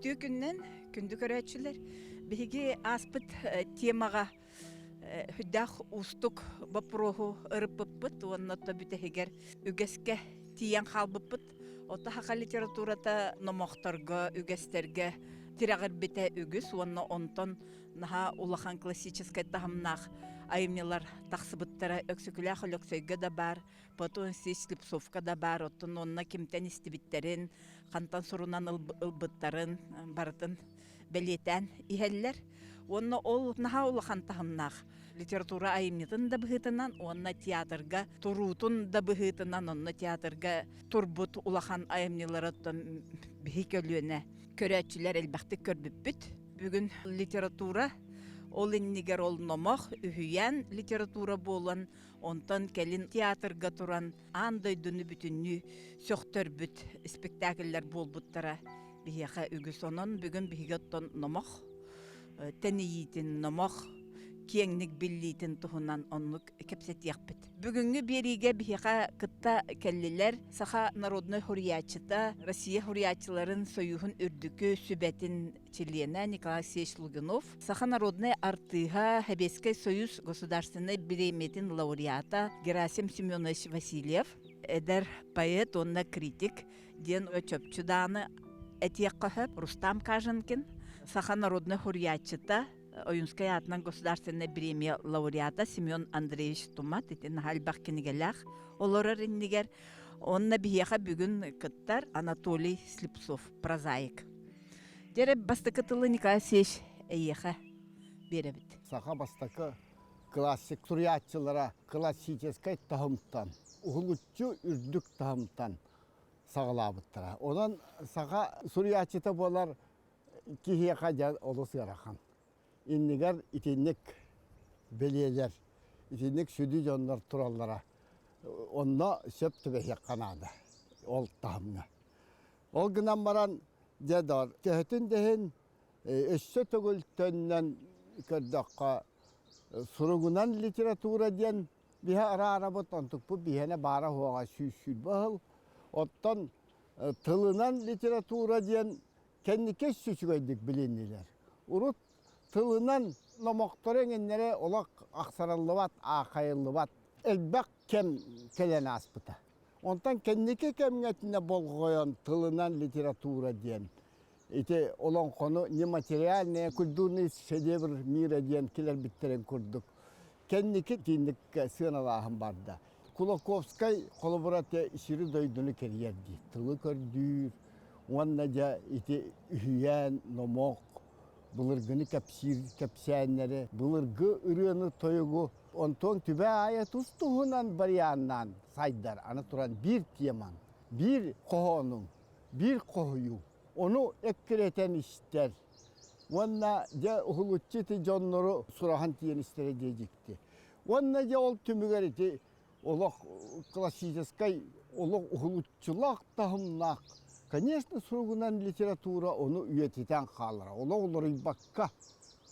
Үтүө күннэн, күндү көрөөччүлэр. Биһиги ааспыт темаҕа сүрдээх уустук боппуруоһу ырыппыппыт уонна то бүтэһигэр үгэскэ тиийэн хаалбыппыт. Ото саха литературата номохторго, үгэстэргэ тирэҕирбитэ үгүс уонна онтон наһаа улахан классическай таһымнаах айымньылар тахсыбыттара Өксөкүлээх Өлөксөйгө да баар, Платон Алексеевич Слепцовка да баар, оттон онно кимтэн истибиттэрин, хантан сурунан ылбыттарын барытын бэлиэтээн иһэллэр. Уонна ол наһаа улахан таһымнаах литература айымньытын да быһыытынан уонна театрга туруутун да быһыытынан онно театрга турбут улахан айымньылары оттон биһи көлүөнэ көрөөччүлэр элбэхтик көрбүппүт. Бүгүн литература ол иннигэр ол номох, үһүйээн литература буолан, онтон кэлин театрга туран аан дойдуну бүтүннүү сөхтөрбүт спектакльлэр буолбуттара биһиэхэ үгүс. Онон бүгүн биһиги оттон номох тэнийиитин, номох киэҥник биллиитин туһунан оннук кэпсэтиэхпит. Бүгүҥҥү биэриигэ биһиэхэ кытта кэллилэр саха народнай суруйааччыта, Россия суруйааччыларын Союһун үрдүкү сүбэтин чилиэнэ Николай Алексеевич Лугинов, саха народнай артыыһа, Сэбиэскэй Союз государственнай бириэмийэтин лауреата Герасим Семенович Васильев, эдэр поэт уонна критик диэн чопчу дааны этиэххэ сөп Рустам Каженкин, саха народнай суруйааччыта, Ойунскай аатынан государственнай премия лауреата Семен Андреевич Тумат ити наһаа элбэх кинигэлээх олорор иннигэр. Онно биһиэхэ бүгүн кыттар Анатолий Слепцов, прозаик. Дьэ бастакы тылы Николай Алексеевич эйиэхэ биэрэбит. Саха бастакы классик суруйааччылара классическай таһымтан, уһулуччу үрдүк таһымтан саҕалаабыттара. Онон саха суруйааччыта буолар киһиэхэ дьэ олус ыарахан. Иннигэр итинник бэлиэлэр, итинник сүдү дьоннор тураллара онно сөп түбэһиэххэ наада ол таһымҥа. Ол гынан баран дьэ доор төһөтүн да иһин өссө төгүл төннөн көрдөххө суругунан литература диэн биһи араарабыт онтукпут биһиэнэ баара-суоҕа 120 сыл. Оттон тылынан литература диэн кэнники үчүгэйдик билиннилэр. Урут тылынан номохтору эҥиннэрэ олох ахсарыллыбат, аахайыллыбат элбэх кэм кэлэн ааспыта. Онтон кэнники кэмҥэ итиннэ болҕойон тылынан литература диэн ити олоҥхону нематериальная культурный шедевр мира диэн килэрбиттэрин курдук кэнники итинник сыаналааһын барда. Кулаковскай холобура сири дойдуну кэрийэр дии. Тылы көрдүүр уонна дьэ ити үһүйээн, номох, былыргыны кэпсиир кэпсээннэри, былыргы ырыаны тойугу онтон түбэ аайы тус-туһунан барыйааннаан сайдар. Аны туран биир темаҥ, биир хоһоонуҥ, биир хоһуйуу. Ону эккирэтэн истэр. Уонна дьэ уһулуччу ити дьоннору сураһан тиийэн истэрэ диэ дьикти. Уонна дьэ ол түмүгэр ити олох классическай, олох уһулуччулаах таһымнаах, конечно, суругунан литература ону үйэтитэн хаалара. Олох уларыйбакка,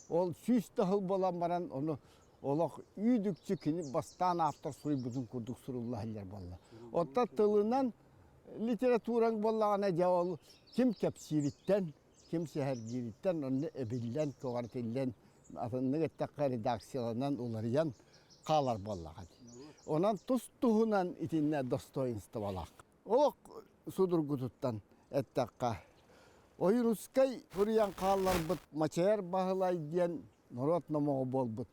ол 100 да сыл буолан баран ону олох үүдүкчү кини бастаан автор суруйбутун курдук сурулла иһиллэр буолла. Оттон тылынан литератураҥ буоллаҕына дьэ ол ким кэпсиириттэн, ким сэһэргиириттэн онно эбиллэн, көҕүрэтиллэн, атыннык эттэххэ редакцияланан уларыйан хаалар буоллаҕа дии. Онон тус-туһунан итиннэ достоинстволаах. Олох судургутуттан эттэххэ, Ойуунускай суруйан хаалларбыт Мачайар Баһылай диэн норуот номоҕо буолбут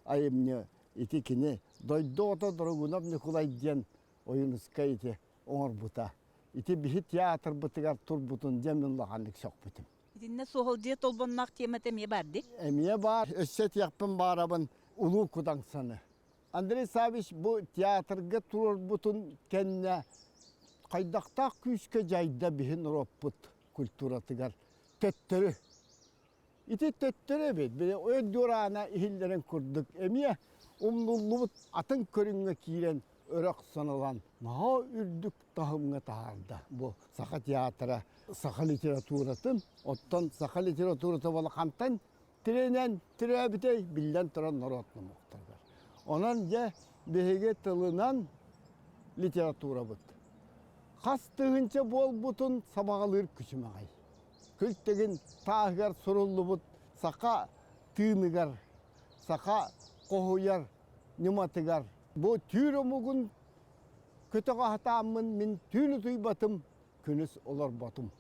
айымньы ити кини дойду оҕото Дорогунов Ньукулай диэн Ойуунускай ити оҥорбута. Ити биһи театрбытыгар турбутун дьэ мин улаханнык сөхпүтүм. Итиннэ суоһалдьыйа толбонноох тиэмэтэ эмиэ баар дии? Эмиэ баар. Өссө этиэхпин баарабын Улуу Кудаҥсаны. Андрей Саввич бу театрга туруорбутун кэннэ хайдахтаах күүскэ дьайда биһи норуоппут культуратыгар төттөрү. Ити төттөрү эбит. Били өй дуораана иһиллэрин курдук эмиэ умнуллубут атын көрүҥҥэ киирэн өрө охсон ылан наһаа үрдүк таһымҥа таһаарда бу саха театра саха литературатын оттон саха литературата балахантан тирэнэн тирээбитэй биллэн туран норуот номохторугар онон дьэ биһиги тылынан литературабыт хас тыһыынча буолбутун сабаҕалыыр күчүмэҕэй. Күлтэгин тааһыгар суруллубут саха тыыныгар, саха хоһуйар ньыматыгар бу түүр омугун көтөҕө сатааммын мин түүн утуйбатым, күнүс олорботум.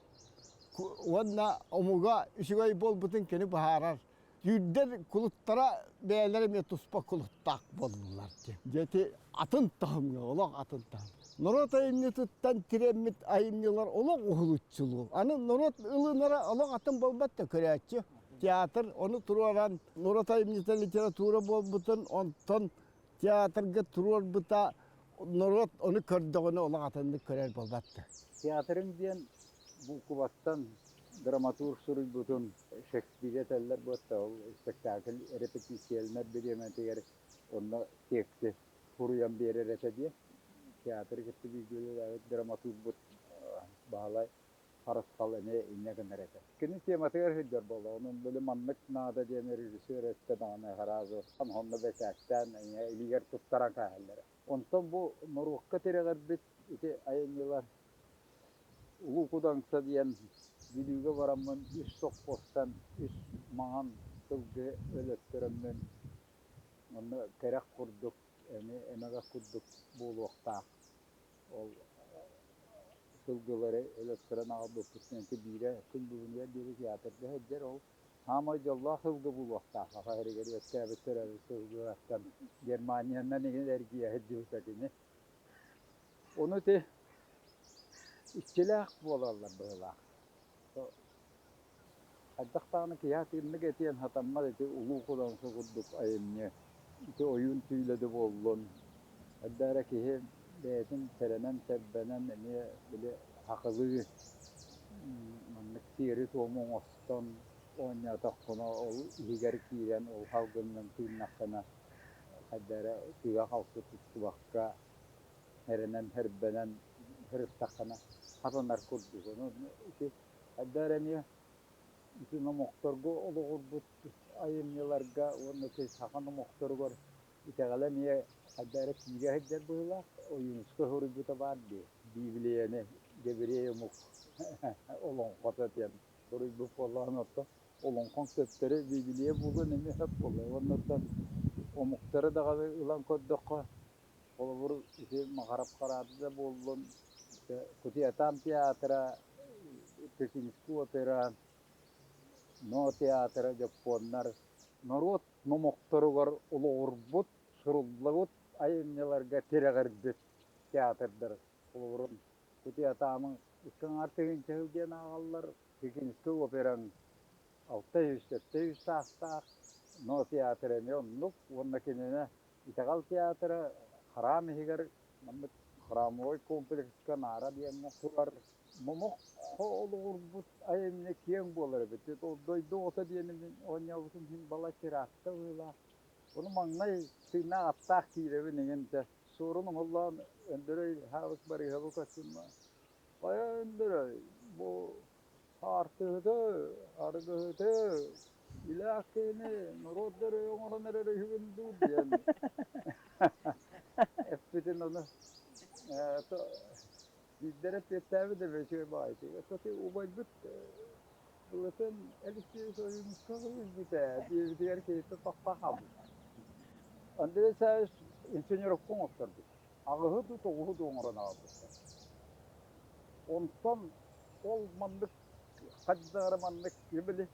Уонна омуга үчүгэй буолбутун кини быһаарар. Түүрдэр кулуттара бэйэлэрэ эмиэ туспа кулуттаах буоллулар диэн. Дьэ атын таһымҥа, олох атын таһым. Норуот айымньытыттан тирэммит айымньылар олох уһулуччулуу. Аны норуот ылынара олох атын буолбат да көрөөччү. Театр ону туруоран норуот айымньыта литература буолбутун, онтон театрга туруорбута норуот ону көрдөҕүнэ олох атыннык көрөр буолбат да. Театрыҥ диэн буукубаттан драматург суруйбутун Шекспире этэллэр буотта ол спектакль репетицияланар бириэмэтигэр онно тексти суруйан биэрэр этэ диye. Театры кытта бииргэ үлэлээбит драматургбут Баһылай Харысхал эмиэ инньэ гынар этэ. Кини тематыгар сылдьар буолла. Онон били маннык наада диэн режиссер эттэ даҕаны сразу онно бэчээттээн илиигэр туттаран кээһэллэрэ. Онтон бу норуокка тирэҕирбит ити айымньылар Улуу Кудаҥса диэн Бүлүүгэ бараммын үс сопхуостан үс маҥан сылгы өлөттөрөммүн онно кэрэх курдук эмиэ эмэгэт курдук буолуохтаах ол сылгылары өлөттөрөн аҕалбыппыттан ити биирэ күн бүгүнүгэр диэри театрга сылдьар ол саамай дьоллоох сылгы буолуохтаах саха сиригэр үөскээбит төрөөбүт сылгылартан Германиянан иһин эргийэ сылдьыбыта кини Ону ити иччилээх буолаллар быһыылаах. Хайдах даҕаны киһи атыннык этиэн сатаммат ити Улуу Кудаҥса курдук айымньы, ити ойуун түүлэ да буоллун, хайдах эрэ киһи бэйэтин сэрэнэн-сэрбэнэн эмиэ били сахалыы маннык сиэри-туому оҥостон оонньоотоххуна ол иһигэр киирэн ол салгынынан тыыннаххына хайдах эрэ сыыһа-халты туттубакка эрэнэн, эрбэнэн сырыттаххына хатанар курдук. Ону ити хайдах эрэ эмиэ ити номохторго олоҕурбут айымньыларга уонна ити саха номохторугар итэҕэлэ эмиэ хайдах эрэ киирэ сылдьар быһыылаах. Ойуунускай суруйбута баар дии, Библияны Габриэль омук олоҥхото диэн суруйбут буоллаҕына, оттон олоҥхоҥ төттөрү Библия буолуон эмиэ сөп буолла. Уонна оттон омуктары даҕаны ылан көрдөххө, Холобур, ити Махарап Хараата да буоллун, Кутуйатаан театра, Пекинский опера, Но театра дьоппуоннар норуот номохторугар олоҕурбут, суруллубут айымньыларга тирэҕирбит театрдар. Холобурун, Кутуйатаамы икки аҥаар тыһыынча сыл диэн ааҕаллар, Пекинский операҥ 600-700 саастаах, Но театр эмиэ оннук уонна кинини Итэҕэл театра храм иһигэр маннык храмовой комплекска наара диэҥҥэ турар. Момох олоҕурбут айымньы киэҥ буолар эбит. Ол дойду оҕото диэни мин оонньообутум иһин балачча ыраатта быһыылаах. Ону маҥнай тыыннаах аттаах киирэбин иҥин дьэ суорун оҥоллоон Өндөрөй Хаабыс Барыыһабы көрсүм. Хайа Өндөрөй, бу Хаартыһыты, арыгыһыты, илээх киһини норуот дөрөй оҥорон эрэр үһүгүн дуу диэн эппитин ону биирдэрэ эппиэттээбит эбэ үчүгэй баҕайытык. Убайбыт былытын Алексеевич Ойуунускай суруйбут ээ диэбитигэр киһитэ тохтоо хаалбыт. Андрей Савич инженеровка оҥотторбут. Аҕыһы дуу, тоҕуһу дуу оҥорон аҕалбыттар. Онтон ол маннык хайдах эрэ маннык били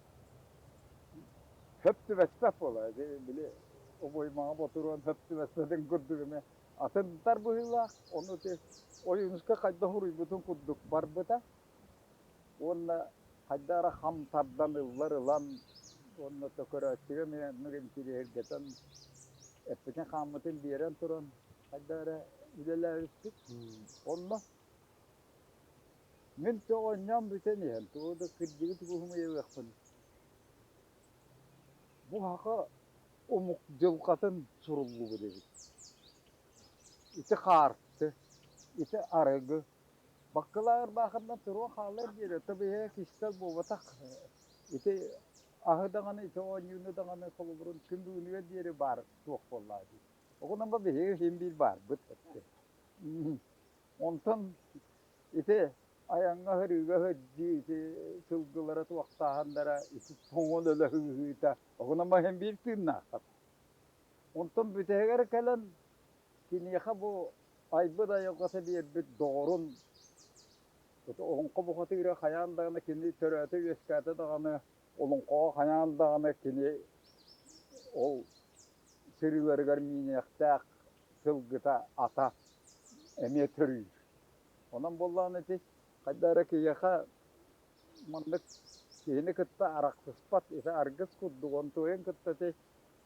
сөп түбэспэт буолар. Били обоймаҕа ботуруон сөп түбэспэтин курдук эмиэ атынтар быһыылаах. Ону ити Ойуунускай хайдах уруйбутун курдук барбыта. Уонна хайдах эрэ хам тардан ыллар ылан уонна төкөрөөччүгэ эмиэ оннук интириэһиргэтэн эппитин-хааммытын биэрэн туран хайдах эрэ үлэлээбиппит. Онно Мин оонньоон бүтэн иһэн, тугу да кырдьыгы тугуһумуйалыахпын бу саха омук дьылҕатын суруллубут эбит. Ити хаарты, ити арыгы, баккылааҕар баахырдан туруон хаалар диэри, то биһиэхэ кистэл буолбатах. Ити аһы даҕаны, ити оонньууну даҕаны холобурун күн бүгүнүгэр диэри баар суох буоллаҕа дии. Оҕунан ба биһиги син биир баарбыт. Онтон ити Айаҥҥа сырыыга сылдьыы ити сылгылара туохтааһыннара ити тоҥон өлө сыһыыта оҕунан иһин биир тыыннааххын. Онтон бүтэһигэр кэлэн киниэхэ бу айбыт айылҕата биэрбит доҕорун олоҥхо бухатыыра хайаан даҕаны кини төрөөтө-үөскээтэ даҕаны олоҥхоҕо хайаан даҕаны кини ол сырыыларыгар мииниэхтээх сылгыта ата эмиэ төрүүр. Онон буоллаҕына ити хайдах эрэ киһиэхэ маннык киһини кытта арахсыспат ити аргыс курдук онтуойун кытта ити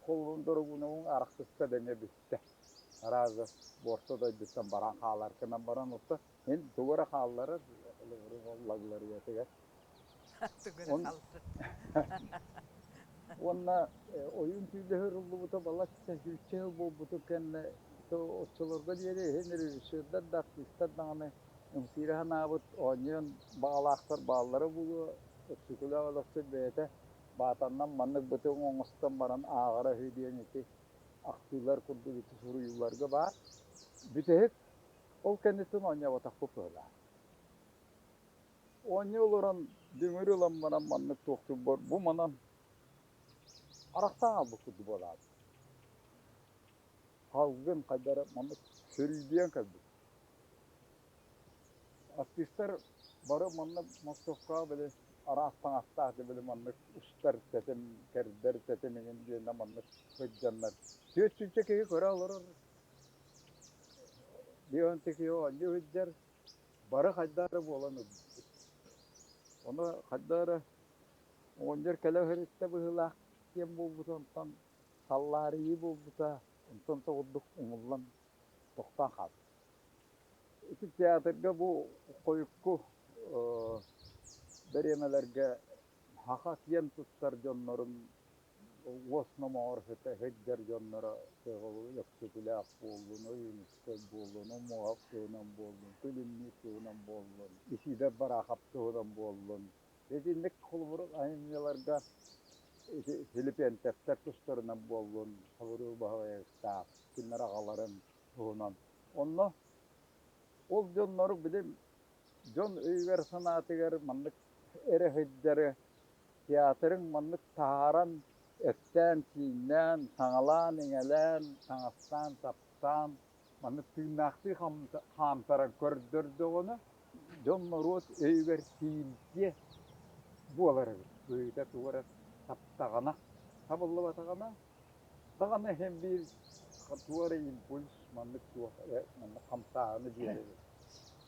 холбун дорогуунугун арахсыста да эмиэ бүттэ. Арааза буорта дойдуттан баран хаалар гынан баран отто мин тугу эрэ хаалларар лагларыйатыгар. Тугу эрэ хаалларар. Уонна ойуун түүлэһэр уруллубута балачча сүүсчэ сыл буолбутун кэннэ оччолорго диэри иһин режиссердар да артыыстар даҕаны ымсыыра санаабыт оонньуон баҕалаахтар бааллара буолуо. Өксөкүлээх Өлөксөй бэйэтэ баатаннан маннык бытык оҥостон баран ааҕара үһү диэн ити ахтыылар курдук ити суруйууларга баар. Бүтэһик ол кэнниттэн оонньооботохпут быһыылаах. Оонньуу олорон дүҥүр ылан баран маннык туохтуурбар бу манан арахсан хаалбыт курдук буолаабыт. Салгын хайдах эрэ маннык сөрүүдүйэн кэлбит. Артыыстар бары манна Московкаҕа били араас таҥастаах били маннык устар тэтим, кэрдэр тэтим иҥин диэнэ маннык сылдьаннар 400 киһи көрө олорор. Биир киһи оонньуу сылдьар. Бары хайдах эрэ буолан ылбыппыт. Ону хайдах эрэ оҕонньор кэлэ сырытта быһыылаах диэн буолбута, онтон саллаарыйыы буолбута, онтон соҕурдук умуллан тохтоон хаалбыт. Ити театрга бу хойукку бэриэмэлэргэ саха киэн туттар дьоннорун уос номоҕор сылдьар дьонноро Өксөкүлээх буоллун, Ойуунускай буоллун, Омуоһап туһунан буоллун, Күлүмнүүр туһунан буоллун, Исиидэр Бараахап туһунан буоллун. Итинник холобур айымньыларга ити Филиппиэнтэптэр тустарынан буоллун, Хабырыыл Баһылайыстаах, кинилэр аҕаларын туһунан. Онно ол дьоннору били дьон өйүгэр-санаатыгар маннык эрэ сылдьары Театрыҥ маннык таһааран, эттээн-сииннээн, саҥалаан-иҥэлээн, таҥастаан-саптаан, маннык тыыннаахтыы хаамтаран көрдөрдөҕүнэ, дьон-норуот өйүгэр тиийимтиэ буолар эбит. Быһыыта тугу эрэ таптаҕына, табыллыбатаҕына даҕаны иһин биир туох эрэ импульс маннык туох эрэ маннык хамсааһыны биэрэр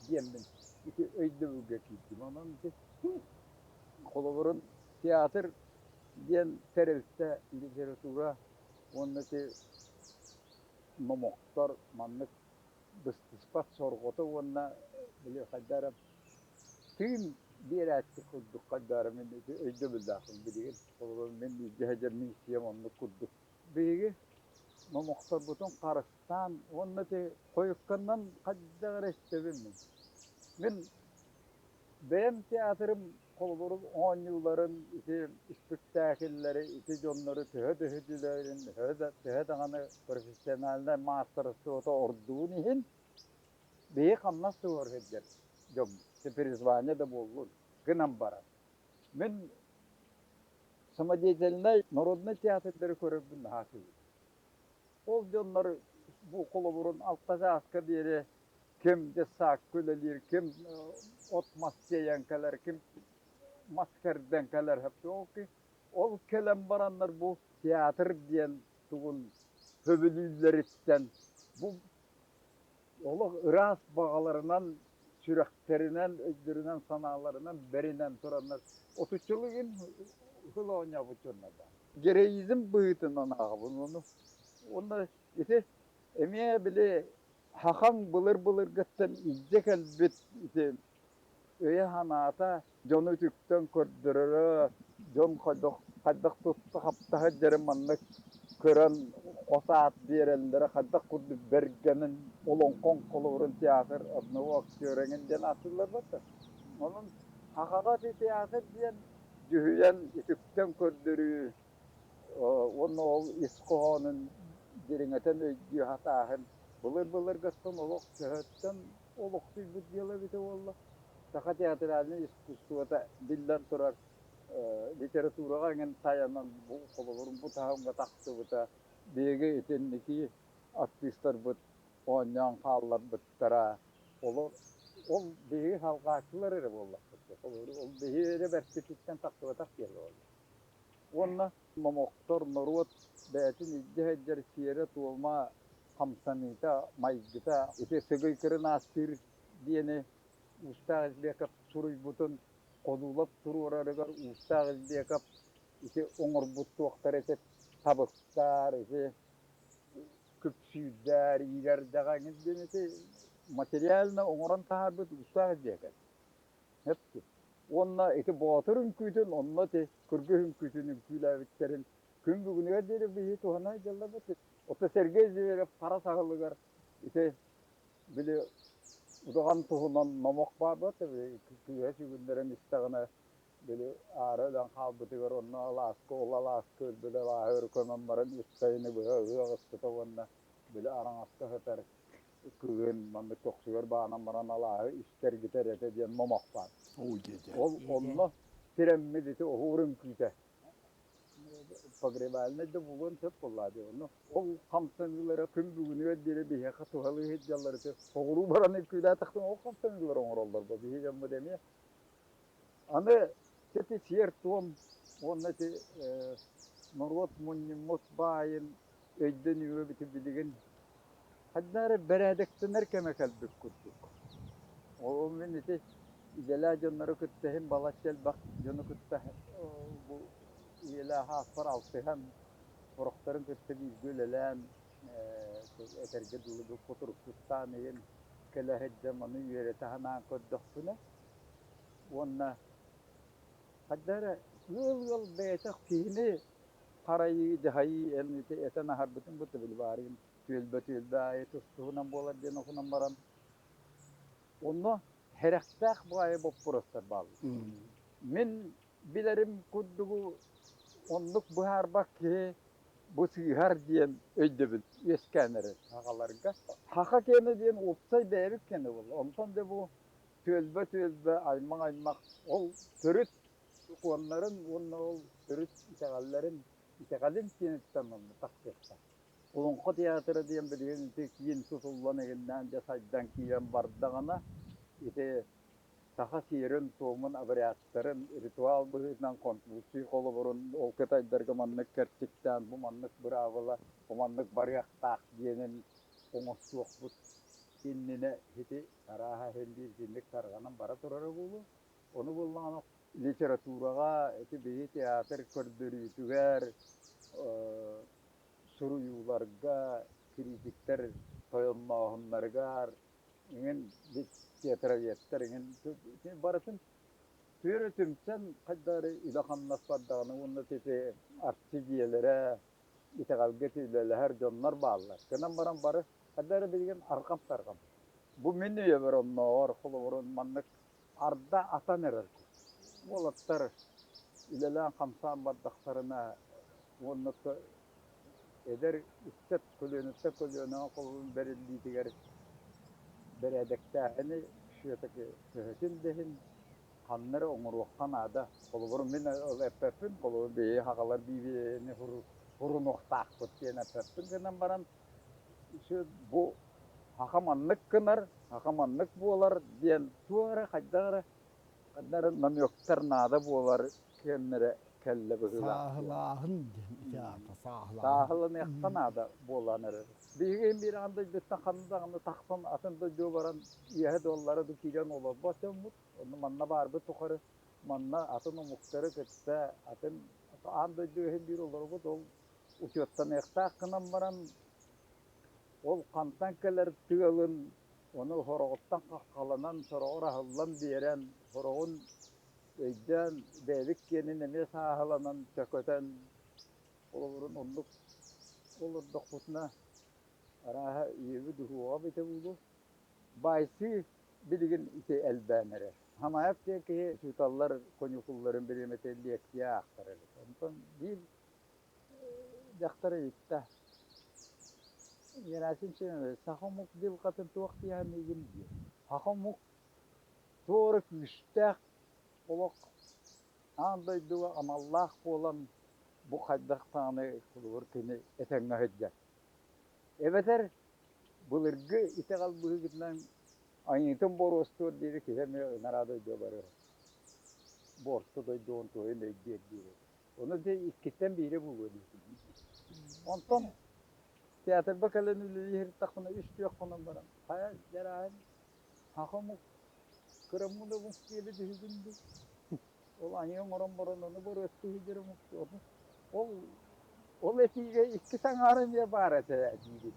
диэммин ити өйдөбүлгэ киирдим. Онон ити Холобурун, театр диэн тэрилтэ литература уонна ити номохтор маннык быстыспат сорҕото уонна били хайдах эрэ тыын биэрээччи курдук хайдах эрэ мин ити өйдөбүллээхпин билигин. Холобур, мин илдьэ сылдьар миссиям оннук курдук. Биһиги номохторбутун харыстаан уонна ити хойукканнан хайдах эрэ истэбин мин. Мин Бэйэм театрым холобурун оонньууларын, ити испиктээкиллэри, ити дьоннору төһө да үһүдүлэрин, төһө даҕаны профессиональнай маастарыстыбата ордугун иһин, биһи хамнас туһугар сылдьар дьоммут, призвание да буоллун, гынан баран. Мин самодеятельнай народнай театрдары көрөрбүн наһаа сөбүлүүбүн. Ол дьоннор бу холобурун алта чааска диэри ким детсадка үлэлиир, ким от-мас тиэйэн кэлэр, ким мас кэрдэн кэлэр ол кэлэн бараннар бу театр диэн тугун сөбүлүүллэриттэн бу олох ыраас баҕаларынан, сүрэхтэринэн, өйдөрүнэн, санааларынан бэринэн тураннар отуччалыы иһин сыл оонньообут дьоннор баар. Героизм быһыытынан ааҕабын ону. Уонна ити эмиэ били Хахаҥ былыр-былыргыттан илдьэ кэлбит ити өйө-санаата дьону үтүктэн көрдөрөрө, дьон хайдах хайдах тутта-хапта сылдьарын маннык көрөн хос аат биэрэллэрэ хайдах курдук бэргэнин олоҥхоҥ холобурун театр одного актера эҥин диэн ааттыыллар буолта. Онон сахаҕа ити театр диэн дьүһүйэн үтүктэн көрдөрүү уонна ол ис хоһоонун дириҥэтэн өйдүү сатааһын былыр-былыргыттан олох төһөттөн олохсуйбут дьыала эбитэ буолла. Саха театральнай искусствота биллэн турар литератураҕа эҥин тайанан бу холобурун бу таһымҥа тахсыбыта. Биһиги итинники артыыстарбыт оонньоон хаалларбыттара. Олор ол биһиги салҕааччылар эрэ буоллахпыт. Ол биһиги эрэ бэрпититтэн тахсыбатах диэн буолла. Уонна номохтор норуот бэйэтин илдьэ сылдьар сиэрэ-туома, хамсаныыта, майгыта ити сыгый кырынаастыыр диэни Уустаах Избеков суруйбутун Ходулов туруорарыгар Уустаах Избеков ити оҥорбут туохтар ити табыктар, ити күпсүүрдэр, иирэрдэҕэ эҥин диэн ити материально оҥорон таһаарбыт Уустаах Избеков. Уонна ити боотур үҥкүүтүн онно ити кыргыс үҥкүүтүн үҥкүүлээбиттэрин күн бүгүнүгэр диэри биһи туһана сылдьалларбыт. Оттон Сергей Зверев хара саһылыгар ити били удаҕан туһунан номох баар буолта кыыһа сүгүннэрэн истэҕинэ били аара өлөн хаалбытыгар онно алааска ол алааска өлбүт алааһы өрө көмөн баран үс сайыны быһа ыһыах ыспыта уонна били араҥаска сытар кыыһын маннык көхсүгэр баанан баран алааһы истэргитэр этэ диэн номох баар. Ол онно тирэммит ити оһуор үҥкүүтэ погребальнай да буолуон сөп буоллаа дии. Онно ол хамсаныылара күн бүгүнүгэр диэри биһиэхэ туһалыы сылдьаллар ити соҕуруу баран үҥкүүлээтэхтэринэ ол хамсаныылары оҥороллор бу биһи дьоммут эмиэ. Аны ити сиэр-туом уонна ити норуот мунньуммут баайын өйдөнүүгэ билигин хайдах эрэ бэрээдэктэнэр кэмэ кэлбит курдук. Ол мин ити идэлээх дьоннору кытта иһин балачча элбэх дьону кытта бу үйэлээх ааспар алтыһан, сорохторун кытта бииргэ үлэлээн, этэргэ дылы бу кутуруксуттаан иһин кэлэ сылдьан ону үөрэтэ санаан көрдөхпүнэ уонна хайдах эрэ ыал-ыал бэйэтэ киһини харайыы, дьаһайыы эн ити этэн аһарбытыҥ бу били баарыын түөлбэ-түөлбэ аайы тус-туһунан буолар диэн охунан баран онно сэрэхтээх баайы боппуруостар бааллар. Мин билэрим курдугу оннук быһаарбат киһи бу сыыһар диэн өйдөбүл үөскээн эрэр сахаларга. Саха киэнэ диэн уопсай бэйэбит киэнэ буолла. Онтон дьэ бу түөлбэ-түөлбэ, аймах-аймах ол төрүт сокуоннарын уонна ол төрүт итэҕэллэрин итэҕэлин киэниттэн онно тахсыахтаах. Олоҥхо театра диэн билигин ити киин тутуллан иһиннээн дьэ сайдан киирэн бардаҕына ити саха сиэрин-туомун обрядтарын ритуал быһыытынан Конфуций холобурун ол кытайдарга маннык кэрчиктээн бу маннык быраабыла бу маннык барыахтаах диэнин оҥостуохпут иннинэ ити арааһа иһин биир итинник тарҕанан бара турара буолуо. Ону буоллаҕына литератураҕа ити биһи театр көрдөрүүтүгэр суруйууларга критиктэр тойоннооһуннарыгар иҥин театроведтар иҥин барытын түөрэ түмсэн хайдары үлэ-хамнас бардаҕына уонна ити арчы дьиэлэрэ итэҕэлгэ үлэлэһэр дьоннор бааллар. Гынан баран бары хайда эрэ билигин арҕам-тарҕам. Бу мин үйэбэр оннооҕор холобурун маннык арда атан эрэр уолаттар үлэлээн-хамсаан бардахтарына уонна эдэр ыччат көлүөнэттэн көлүөнэҕэ холобурун бэриллиитигэр бэрээдэктээһини все-таки төһөтүн да иһин ханна эрэ оҥоруохха наада. Холобур, мин ол эппэппин, холобур, биһиги сахалар биибиэни сурунуохтаахпыт диэн эппэппин гынан баран бу саха маннык гынар, саха маннык буолар диэн туох эрэ хайдах эрэ ханна эрэ намектар наада буолар кэмнэрэ кэллэ быһыылаах. Сааһылааһын диэн ити аата сааһылааһын. Сааһыланыахха наада буолан эрэр. Биһиги биир аан дойдуттан ханна даҕаны тахсан атын дойдуга баран үөһэ дуоллара да киирэн олорбот дьоммут. Онно манна баарбыт тухары манна атын омуктары кытта атын аан дойду иһин биир олоробут ол учуоттаныахтаах гынан баран ол хантан кэлэр тыалын ону сороҕуттан хаххаланан, сороҕор аһыллан биэрэн, сороҕун өйдөөн бэйэбит киэнин эмиэ сааһыланан чөкөтөн холобурун оннук олордохпутуна арааһа үйэбит уһуоҕа эбитэ буолуо. Баайсыы билигин ити элбээн эрэр. Хамаев диэн киһи учууталлар коньюкулларын бириэмэтэ лекция аахтар эбит. Онтон биир дьахтар ыйытта: Герасим Семенович, саха омук дьылҕатын туох диэхиҥ диир. Саха омук Туора күүстээх олох аан дойдуга аналлаах буолан бу хайдах даҕаны холобур кини этэҥҥэ сылдьар. Эбэтэр былыргы итэҕэл быһыытынан айыытын боруостуор диэри киһи эмиэ ынараа дойдуга барыа. Бу орто дойду онтуойун өйдүөр диэри. Ону дьэ иккиттэн биирэ буолуо диэтим. Онтон театрга кэлэн үлэлии сырыттахпына үс түөх хонон баран хайа дьарааһын саха омук кыраммын омук диэбит үһүгүн дуу ол айыы оҥорон баран ону боруостуу сылдьар омук ол ол этиигэ икки саҥаара эмиэ баар этэ диибин.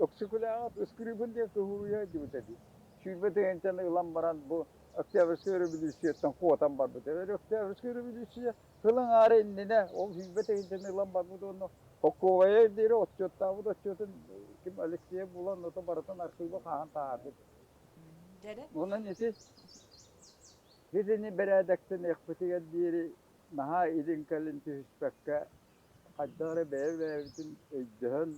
Өксөкүлээҕи Ыскырыыбын диэн кыһыйа сылдьыбыта дии. 20 тыһыынчаны ылан баран бу Октябрьскай революцияттан куотан барбыт. Октябрьскай революция сыл аҥаара иннинэ ол 20 тыһыынчаны ылан барбыт уонна Хоккуобайа диэри отчуоттаабыт отчуотун ким Алексеев булан ото барытын архыыба хаһан таһаарбыт. Онон ити итини бэрээдэктэниэхпитигэр диэри наһаа илин-кэлин түһүспэккэ хайдах эрэ бэйэ-бэйэбитин өйдөһөн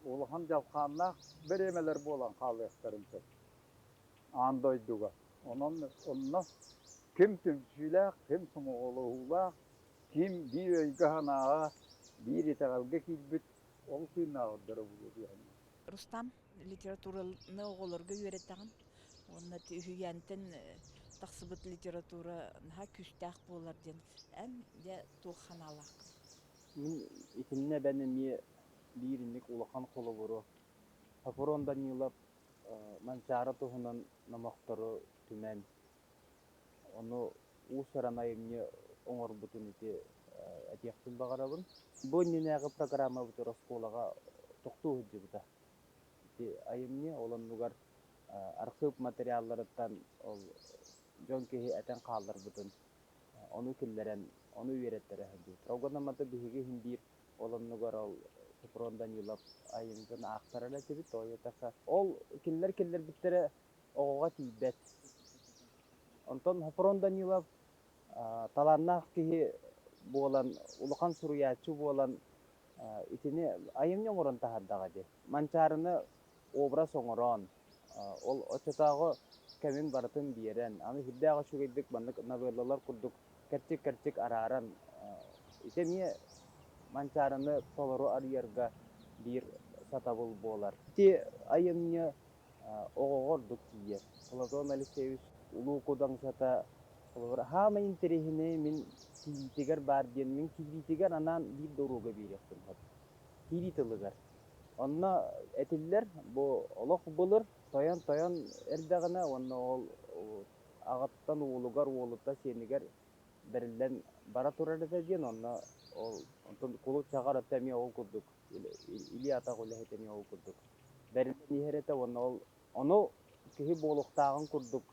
улахан дьалхааннаах бириэмэлэр буолан хаалыахтарын сөп аан дойдуга. Онон онно ким түмсүүлээх, ким сомоҕолоһуулаах, ким биир өйгө-санааҕа, биир итэҕэлгэ киирбит ол тыыннааҕырдара буолуо диэн. Рустам, литератураны оҕолорго үөрэтэҕин уонна үһүйээнтэн тахсыбыт литература наһаа күүстээх буолар диэн эн дьэ туох санаалааххын? Мин итиннэ эбэн эмиэ биир инник улахан холобуру Софрон Данилов Манчаары туһунан номохтору түмэн, ону уус-уран айымньы оҥорбутун ити этиэхпин баҕарабын. Бу иннинээҕи программабытыгар оскуолаҕа тохтуу сылдьыбыта. Ити айымньы ол оннугар архыып материалларыттан ол дьон киһи этэн хаалларбытын ону киллэрэн, ону үөрэттэрэ сылдьыбыт. Ол гынан биһиги иһин биир ол оннугар ол Софрон Данилов айымньытын аахтарар этибит, тоҕо Ол кинилэр киллэрбиттэрэ оҕоҕо тиийбэт. Онтон Софрон Данилов талааннаах киһи буолан, улахан суруйааччы буолан итини айымньы оҥорон таһаардаҕа дии. Манчаарыны образ оҥорон, ол оччотооҕу кэмин барытын биэрэн, аны сүрдээх үчүгэйдик маннык новеллалар курдук кэрчик-кэрчик арааран, ити эмиэ Манчаарыны толору арыйарга биир сатабыл буолар. Ити айымньы оҕоҕо ордук тиийэр. Платон Алексеевич Улуу Кудаҥсата холобур хаамай интэриэһинэй мин киириитигэр баар диэн мин киириитигэр анаан биир да уруога биэриэхпин сөп. Киирии тылыгар. Онно этиллэр бу олох былыр тойон-тойон эрдэҕинэ уонна ол аҕаттан уолугар, уолуттан сиэнигэр бэриллэн бара турар этэ диэн онно ол онтон кулут чаҕар өттө эмиэ ол курдук илии-атах үлэһит эмиэ ол курдук бэриллэн иһэр этэ уонна ол ону киһи буолуохтааҕын курдук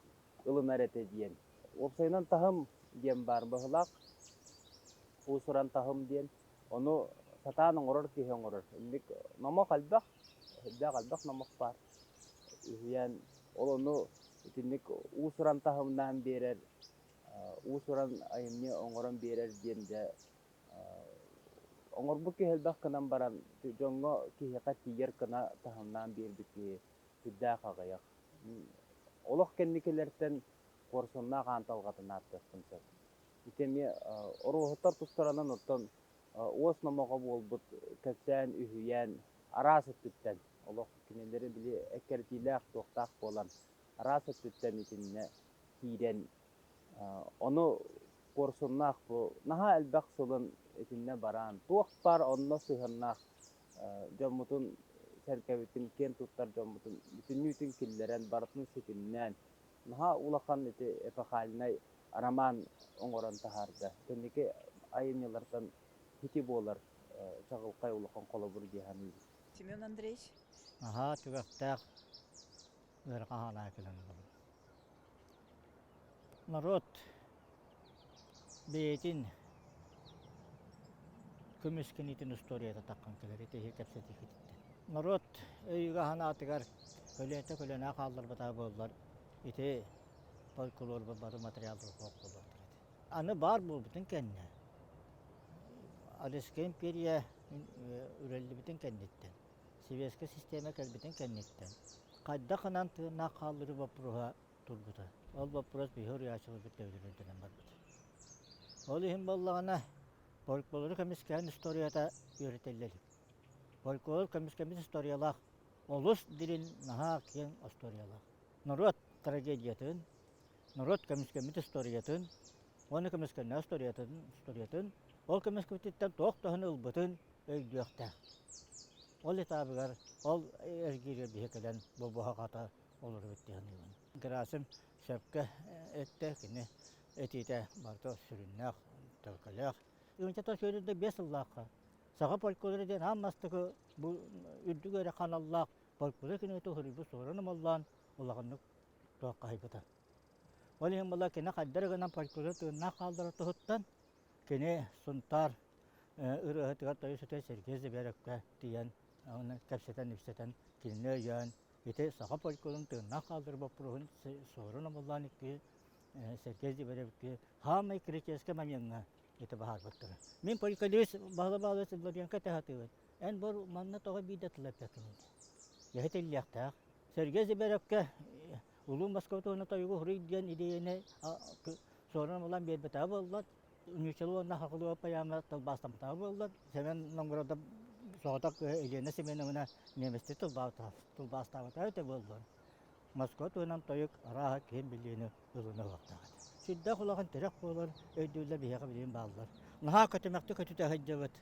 ылынар этэ диэн. Уопсайынан таһым диэн баар быһылаах. Уус-уран таһым диэн. Ону сатаан оҥорор киһи оҥорор. Инник номох элбэх, элбэх элбэх номох баар. Үһүйээн ол ону итинник уус-уран таһымнаан биэрэр, уус-уран айымньы оҥорон биэрэр диэн дьэ оҥорбут киһи элбэх гынан баран дьоҥҥо киһиэхэ тиийэр гына таһымнаан биэрбит киһи сүрдээх аҕыйах. Олох кэнникилэртэн Куорсуннаах аан талҕатын ааттыахпын сөп. Ити эмиэ оруоһуттар тустарынан оттон уос номоҕо буолбут кэпсээн, үһүйээн араас өттүттэн олох кинилэри били эккирэтиилээх туохтаах буолан араас өттүттэн итиннэ киирэн ону Куорсуннаах бу наһаа элбэх сылын итиннэ бараан туох баар онно сыһыаннаах дьоммутун сэргэбитин киэн туттар дьоммутун бүтүннүүтүн киллэрэн барытын ситимнээн наһаа улахан ити эпохальнай роман оҥорон таһаарда. Кэнники айымньылартан ити буолар чаҕылхай улахан холобур дии саныыбын. Семен Андреевич. Наһаа түгэхтээх ыарахан санаа кэлэн олорор. Норуот бэйэтин көмүскэниитин устуоруйата таххан кэлэр ити кэпсэтиихититтэн. Норуот өйүгэр-санаатыгар көлүөнэ көлүөнэ хаалларбатаҕа буоллар ити фольклорбут бары материаллар суох буолуохтара этэ. Аны баар буолбутун кэннэ Российская империя үрэллибитин кэнниттэн, советскай система кэлбитин кэнниттэн хайдах ынан тыыннаах хаалларыы боппуруоһа турбута. Ол боппуруос биһи уруйааччыларбыт төбөлөрүнэн барбыт. Ол иһин буоллаҕына, фольклору көмүскээн историята үөрэтиллэ илик. Фольклор көмүскэммит историялаах, олус дириҥ, наһаа киэҥ историялаах. Норуот трагедиятын, норуот көмүскэммит историятын уонна көмүскэннээх историятын, историятын ол көмүскэбититтэн туох туһаны ылбытын өйдүөхтээх. Ол этабыгар, ол эргииргэ биһи кэлэн бу буһа-хата олоробут дии саныыбын. Герасим сөпкө эттэ, кини этиитэ барыта сүрүннээх, төлкөлөөх. Ынчата сүүрүрдэ 5 сыллаахха саха фольклора диэн аан бастакы бу үрдүк эрэ ханаллаах фольклор кинигэтэ уһуруйбут суорун омоллоон улаханнык туоххаһыйбыта. Ол иһин була кини хайдах гынан фольклор тыыннаах хаалларар туһуттан кини Сунтаар ырыаһытыгар тойусутугар Сергей Зверевкэ тиийэн оны кэпсэтэн-ипсэтэн кинини өйөөн ити саха фольклорун тыыннаах хаалларар боппуруоһун суорун омоллоон икки Сергей Зверевки хаамай критическэй момеҥҥа ити баһаарбыттара. Мин фольклорист Баһылай Павлович Ларенко этэ сатыыбын. Эн бу манна тоҕо биирдэ тыл эппэккиний? Эһи тиллиэхтээх. Сергей Зверевкэ Улуу Москва туһунан тойугу уһуруй диэн идиэйэни суорун ылан биэрбэтэҕэ буоллар, нууччалыы уонна сахалыы поэма тылбаастамматаҕа буоллар, Семен Новгородов соҕотох Елена Семеновна немецтии тылбаастаабатаҕа эбитэ буоллар, Москва туһунан тойук арааһа киһи билиини ылына уохтаах этэ. Сүрдээх улахан тирэх буолар өйдүүллэр биһиэхэ билигин бааллар. Наһаа көтүмэхтик көтүтэ сылдьабыт,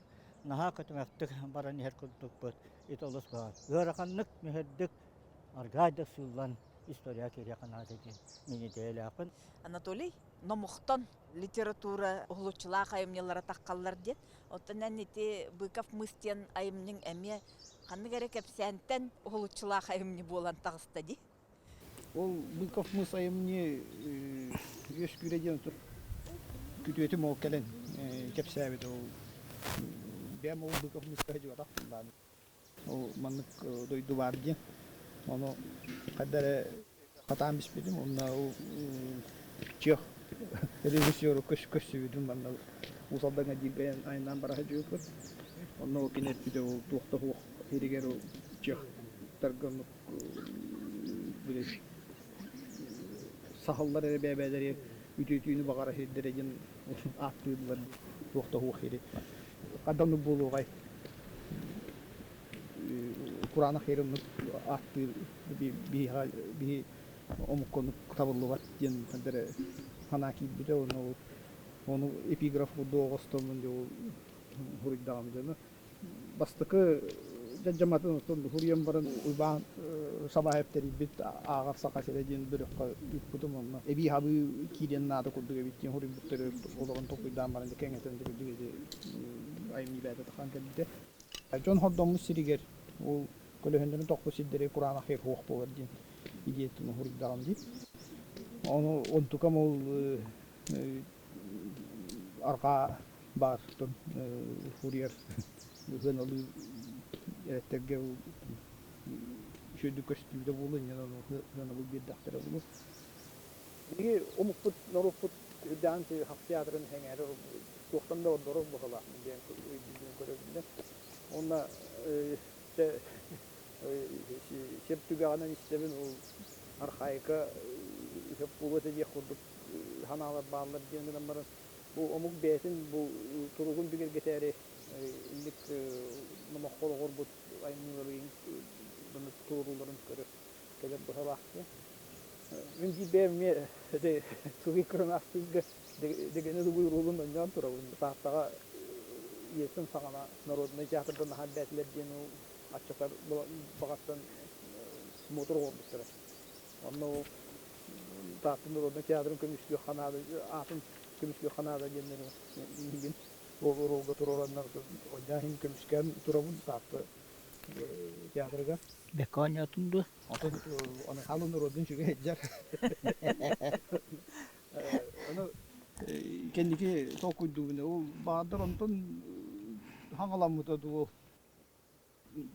наһаа көтүмэхтик баран иһэр курдукпут. Ити олус баар. Ыараханнык, нүһэрдик аргаайдык сыыллан история киириэххэ наада диэн мин идиэйэлээхпин. Анатолий, номохтон литература уһулуччулаах айымньылара таххаллар диэн. Оттон эн ити Быков мыс диэн айымньыҥ эмиэ ханнык эрэ кэпсээнтэн уһулуччулаах айымньы буолан таҕыста дии. Ол Быков мыс айымньы үөскүүрэ диэн күтүөтүм ол кэлэн кэпсээбит ол бэйэм ол Быков мыска сылдьыбатах Ол маннык дойду баар диэн. Ону хайда эрэ хатаан биспитим уонна ол чех режиссеру көрсүбүтүм манна Уус Алдаҥҥа дииргэ айаннаан бара сылдьыбыппыт. Онно ол кини эппитэ ол туох да суох сиригэр ол чехтарга оннук били саһыллар эрэ бэйэ-бэйэлэри үтүөтүүнү баҕара сирдэрэ диэн ааттыыллар туох да суох сири. Ханна оннук буолуоҕай? Кураанах сири оннук ааттыыр биһи омукка оннук табыллыбат диэн ханна эрэ санаа киирбитэ уонна ону эпиграф курдук оҥостоммун дьэ ол суруйдаҕым дьону Бастакы дьадьаматын оттон суруйан баран Уйбаан Сабаев тэрийбит Ааҕар Саха сирэ диэн бөлөххө ыыппытым онно эбии хабыы киириэн наада курдук эбит диэн суруйбуттары олорон толкуйдаан баран кэҥэтэн кырдьык ити айымньы бэйэтэ тахсан кэлбитэ. Дьон хордоммут сиригэр ол көлөһүннэрин тохпут сирдэри кураанах сир суох буолар диэн идеятын суруйдаҕым дии. Ону онтукам ол арҕаа баартан суруйар сыаналыы эрэттэргэ үчүгэйдик көстүүтэ буолуо инньэ сыанабыл биэрдэхтэрэ буолуо. Биһиги омукпут, норуоппут үрдээн хах театрын сэҥээрэр туохтан да ордорор быһыылаах диэн өйдүүбүн көрөбүн. Уонна сир түгэҕинэн истэбин ол архаика сөп буолуо этэ диэх курдук санаалар бааллар диэн гынан баран бу омук бэйэтин бу туругун бигэргэтээри инник номоххо олоҕурбут айымньыларын туорууларын көрө кэлэр быһалаах диэн. Мин биир бэйэм эмиэ ити сылгы кырынаастыырга дэгени дугуйуруулун онньоон турабын. Тааттаҕа Ельцин саҕана народнай театрдан наһаа элбээтилэр диэн ол аччатар баҕаттан смотр оҥорбуттара. Онно ол Таатта народнай театрын көмүскүөх ханаада аатын көмүскүөх ханаада диэннэр миигин ол оруолга туруораннар онньоон иһин көмүскээн турабын Таатта театрыгар. Бэккэ оонньоотуҥ дуо? Отон аны халын народун үчүгэй сылдьар. Ону кэнники толкуйдуубун ол баҕардар онтон хаҥаламмыта дуу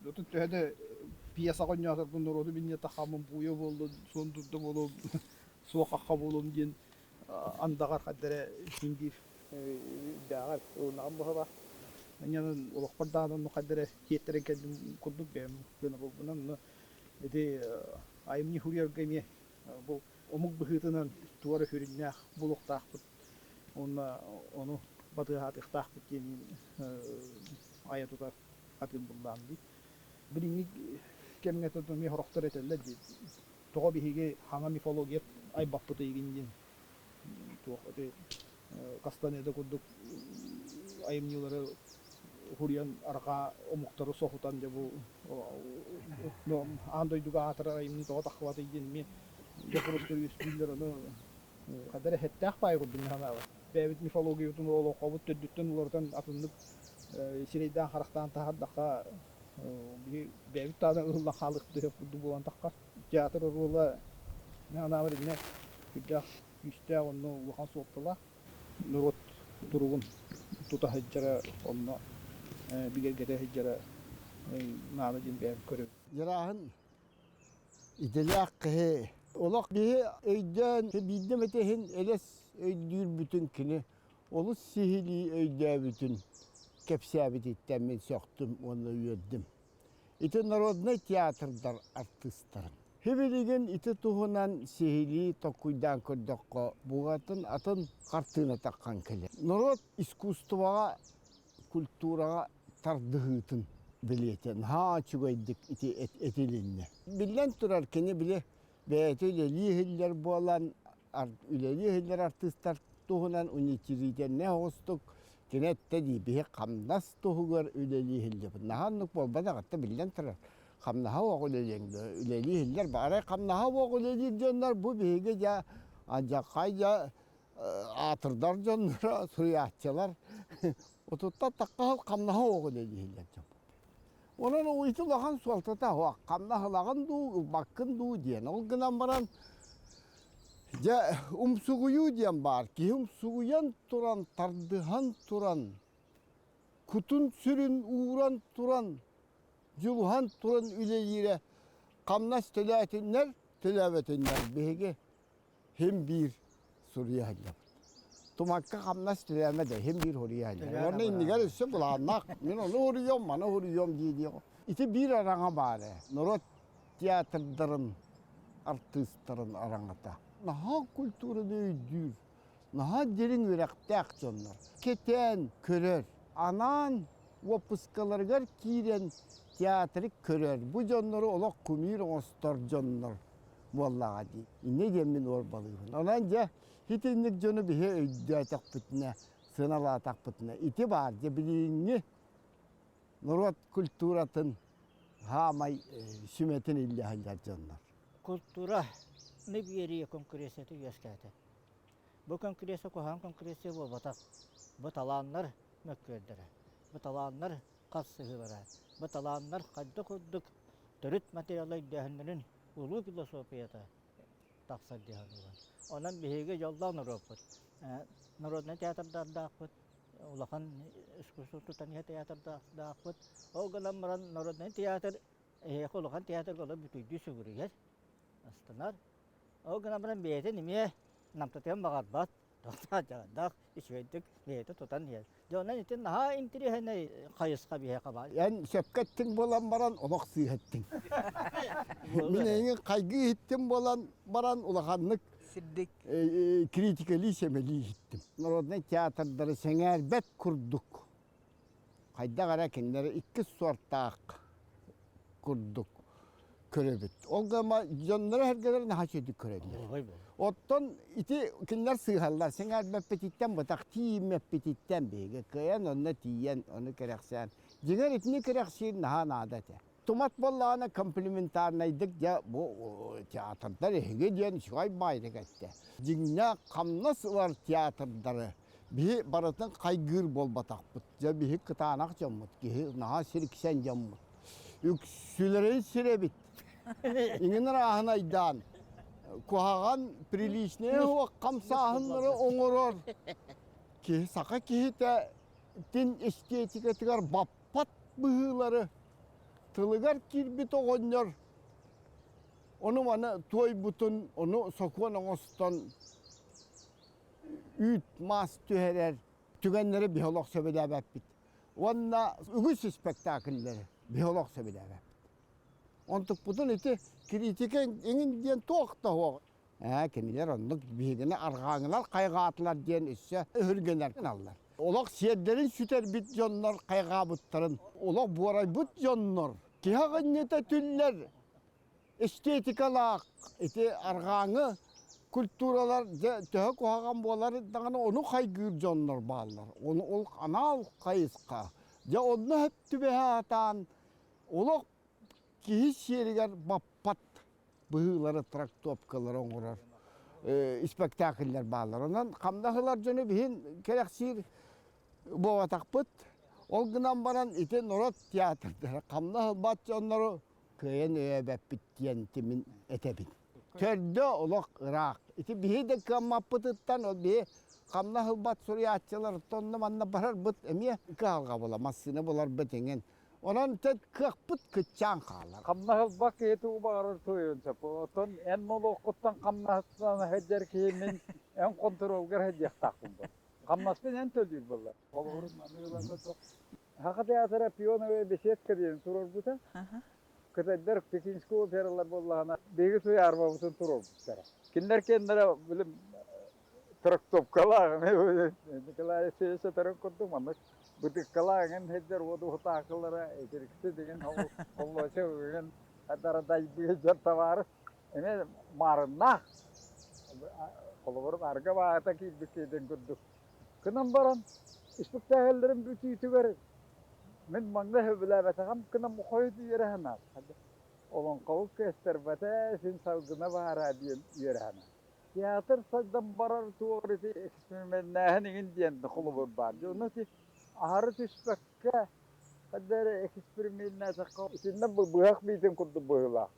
Отут төһө да пьеса оонньооторбун норуоту билиниэтэххэ бууйа буоллун, суон дурда буолуом, суох хахха буолуом диэн андаҕар хайда эрэ син биир үрдээҕэр ылынаҕым быһыылаах. Инньэ олохпор даҕаны оннук хайда эрэ тиэттэрэн кэллим курдук бэйэм гына буолбунан. Ити айымньы суруйарга эмиэ бу омук быһыытынан туора сүрүннээх булуохтаахпыт уонна ону батыһаатыахтаахпыт диэн айа тута хатыым буллаам дии. Билиҥҥи кэмҥэ эмиэ сорохтор этэллэр дии тоҕо биһиги хаҥа мифология айбаппыт ыйгын диэн туох ити Кастанеда курдук айымньылары суруйан арҕаа омуктары соһутан дьэ бу аан дойдуга аатырар айымньы тоҕо таххыбатый диэн эмиэ боппуруостар үөскүүллэр ону ханна эрэ эттээх баай курдук санаабат. Бэйэбит мифологиябытын олоҥхобут төрдүттэн уларытан атыннык сирэйдээн-харахтаан таһаардахха биһи бэйэбит даҕаны ыһыллан хаалыахпыт курдук буолан таххар. Театр оруола мин санаабар иннэ сүрдээх күүстээх онно улахан суолталаах. Норуот туругун тута сылдьара онно бигэргэтэ сылдьара наада диэн бэйэм көрөбүн. Дьарааһын идэлээх киһи олох биһи өйдөөн биирдэ эмэтэ иһин элэс өйдүүрбүтүн кини олус сиһилии өйдөөбүтүн кэпсээбититтэн мин сөхтүм уонна үөрдүм. Ити народнай театрдар артыыстарын. Сибилигин ити туһунан сиһилии толкуйдаан көрдөххө, бугатын атын хартыына таххан кэлэр. Норуот искусствоҕа, культураҕа тардыһыытын бэлиэтэ наһаа үчүгэйдик ити этилиннэ. Биллэн турар, кини били бэйэтэ үлэлии иһиллэр буолан, үлэлии иһиллэр артыыстар туһунан уничижительнай оҕустук кини эттэ дии биһи хамнас туһугар үлэлии иһиллибит. Наһаа оннук буолбатах, этэ биллэн турар. Хамнаһа оҕо үлэлиэҥ үлэлии иһиллэр. Баарай хамнаһа оҕо үлэлиир дьоннор бу биһиги дьэ алдьархай дьэ аатырдар дьонноро, суруйааччылар отуттан тахха хамнаһа оҕо үлэлии иһиллэр дьон. Онон ити улахан суолтата суох. Хамнас ылаҕын дуу, ылбаккын дуу диэн. Ол гынан баран дьэ умсугуйуу диэн баар. Киһи умсугуйан туран, тардыһан туран, кутун-сүрүн ууран туран, дьулуһан туран үлэлиирэ хамнас төлөөтүннэр, төлөөбөтүннэр биһиги Хим биир суруйа сылдьабыт. Тумакка хамнас төлөмө да хим биир суруйа сылдьар. Уонна иннигэр өссө былааннаах мин ону суруйуом, маны суруйуом дии-дии. Ити биир араҥа баар ээ. Норуот театрдарын артыыстарын араҥата. Наһаа культураны өйдүүр, наһаа дириҥ үөрэхтээх дьоннор. Кэтээн көрөр, анаан уоппускаларыгар киирэн театры көрөр. Бу дьоннору олох кумир оҥостор дьоннор. буоллаҕа дии. Инньэ диэммин уорбалыыбын. Онон дьэ итинник дьону биһи өйдөөтөхпүтүнэ, сыаналаатахпытына ити баар дьэ билиҥҥи норуот культуратын хаамай сүмэтин иллэ сылдьар дьоннор. Культура биэрии конкуренцията үөскээтэ. Бу конкуренция куһаҕан конкуренция буолбатах. Бу талааннар мөккүөрдэрэ. Бу талааннар хапсыһыылара. Бу талааннар хайдах курдук төрүт материалы өйдөөһүннэрин улуу философията тахсар дии саныыбын. Онон биһиги дьоллоох норуоппут. Народнай театрдардаахпыт, улахан искусство тутан иһэ театрдаахпыт. Ол гынан баран народнай театр эһиэхэ улахан театрга олор бүтүйдүү сүгүрүйэр, астынар. Ол гынан баран бэйэтин эмиэ намтатыан баҕарбат. Дьаҕардаах үчүгэйдик бэйэтэ тутан иһэр. Дьэ онон ити наһаа интириэһинэй хайысха биһиэхэ баар. Эн сөпкө эттиҥ буолан баран олох сыыһа эттиҥ. Мин эйигин хайгыы иһиттим буолан баран улаханнык Сирдик. критикалии сэмэлии иһиттим. Народнай театрдары сэҥээрбэт курдук хайдах эрэ кинилэри иккис суортаах курдук көрөбүт. Ол гына дьонноро сэргэлэр наһаа үчүгэйдик көрөллөр. Оттон ити кинилэр сыыһаллар, сэҥээрбэппититтэн бытах тиийиммэппититтэн биһиги кыайан онно тиийэн, ону кэрэхсээн. Дьиҥэр итини кэрэхсиир наһаа наада этэ. Тумат буоллаҕына комплиментарнайдык дьэ бу театрдар эһиги диэн үчүгэй баайдык эттэ. Дьиҥнээх хамнас ылар театрдары биһи барытын хайгыыр буолбатахпыт. Дьэ биһи кытаанах дьоммут, киһи наһаа сириксэн дьоммут. Үксүлэрин сирэбит. Иҥин арааһын айдаан. Куһаҕан приличнэй суох хамсааһыннары оҥорор киһи саха киһитэ тин эстетикатыгар баппат быһыылары тылыгар киирбит оҕонньор ону маны туойбутун ону сокуон оҥостон үүт маас түһэрэр түгэннэри биһи олох сөбүлээбэппит. Уонна үгүс испэктээкиллэри биһи олох сөбүлээбэппит. Онтукпутун ити критика эҥин диэн туох да суох. Ээ, кинилэр оннук биһигини арҕааҥылар хайҕаатылар диэн өссө өһүргэнэр гыналлар. Олох сиэрдэрин сүтэрбит дьоннор хайҕаабыттарын, олох буорайбыт дьоннор киһи аҕынньыта түллэр эстетикалаах ити арҕааҥы культуралар дьэ төһө куһаҕан буолар даҕаны ону хайгыыр дьоннор бааллар. Ону ол анаал хайысха. Дьэ онно сөп түбэһэ сатаан олох киһи сиэригэр баппат быһыылары трактовкалары оҥорор испэктээкиллэр бааллар. Онон хамнас ылар дьону биһин кэрэхсиир буолбатахпыт. Ол гынан баран ити норуот театрдара хамнас ылбат дьоннору кыайан өйөөбөппүт диэн тимин этэбин. Төрдө олох ыраах. Ити биһи да кыаммаппытыттан ол биһи хамнас ылбат суруйааччылар онно манна барарбыт эмиэ кыһалҕа була массыына буларбыт иҥин. Онон кыахпыт кыччаан хаалар. Хамнас ылбат киһи тугу баҕарар туойуон сөп. Оттон эн молуоккуттан хамнаһыттан сылдьар киһи мин эн хонтуруолгар сылдьыахтаахпын буол. Хамнаспын эн төлүүр буолла. Холобур, Саха театра пионовая беседка диэн туруорбута. Кытайдар Пекинскэй опералар буоллаҕына биһиги туйаарбабытын туруорбуттара. Кинилэр кэннэрэ билим трактовкалаах Николай Алексеевич этэрин курдук маннык бытыккалаах эҥин сирдэр уот уһутаакылара итирикси деген холлоочу ыгын хадарадайбыы дьон табаарыс эмиэ маарыннаах холобур арга баата киирбит киһитин курдук гынан баран испэктээкиллэрин бүтүүтүгэр мин маҥнай сөбүлээбэтэҕим гынан хойут үөрэ санаат олоҥхобут кэстэрбэтэ син салгына баара диэн үөрэ санаат Театр сайдан барар туох ити эксперименнээһин иҥин диэн холобур баар. Дьэ ону ити аһары түспэккэ хайда эрэ эксперименнээтэххэ итиннэ быһах биитин курдук быһыылаах.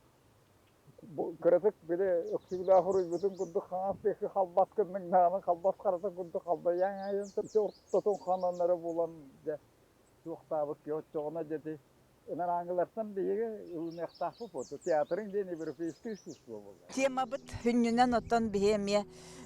Кыратык били өксүгүлээх уруйбутун курдук хаҥас диэки халбас гынныҥ даҕаны халбас харатын курдук халбайаҥ айан ити ортотун ханан эрэ булан дьэ туохтаабыт киһи оччоҕуна дьэ ити Ынараангылартан биһиги ылыныахтаахпыт буолту. Театрыҥ диэн европейскай искусство буолла. Темабыт хүннүнэн оттон биһи эмиэ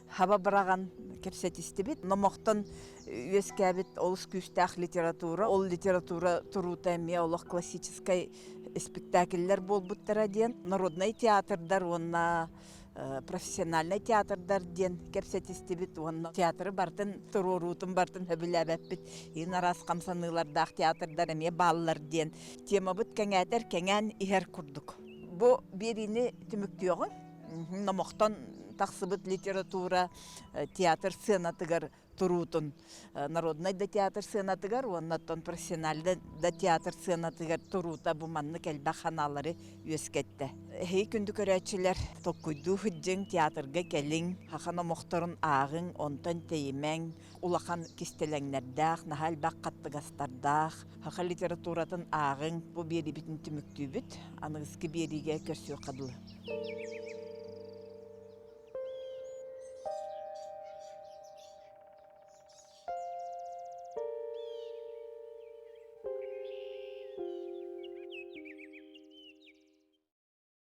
хаба быраҕан кэпсэтистибит. Номохтон үөскээбит олус күүстээх литература. Ол литература туруута эмиэ олох классическай спектакльлэр буолбуттара диэн народнай театрдар уонна профессиональнай театрдар диэн кэпсэтистибит уонна театры бартын туруоруутун бартын сөбүлээбэппит иин араас хамсаныылардаах театрдар эмиэ бааллар диэн темабыт кэҥээтэр кэҥээн иһэр курдук. Бу биэриини түмүктүөҕүҥ. Номохтон тахсыбыт литература театр сценатыгар туруутун народнай да театр сыанатыгар уонна оттон профессиональнай да театр сыанатыгар туруута бу маннык элбэх ханаалары үөскэттэ. Эһиги күндү көрөөччүлэр, толкуйдуу сылдьыҥ, театрга кэлиҥ, саха номохторун ааҕыҥ, онтон тэйимэҥ, улахан кистэлэҥнэрдээх, наһаа элбэх хаттыгастардаах саха литературатын ааҕыҥ. Бу биэриибитин түмүктүүбүт. Аныгыскы биэриигэ көрсүөххэ дылы.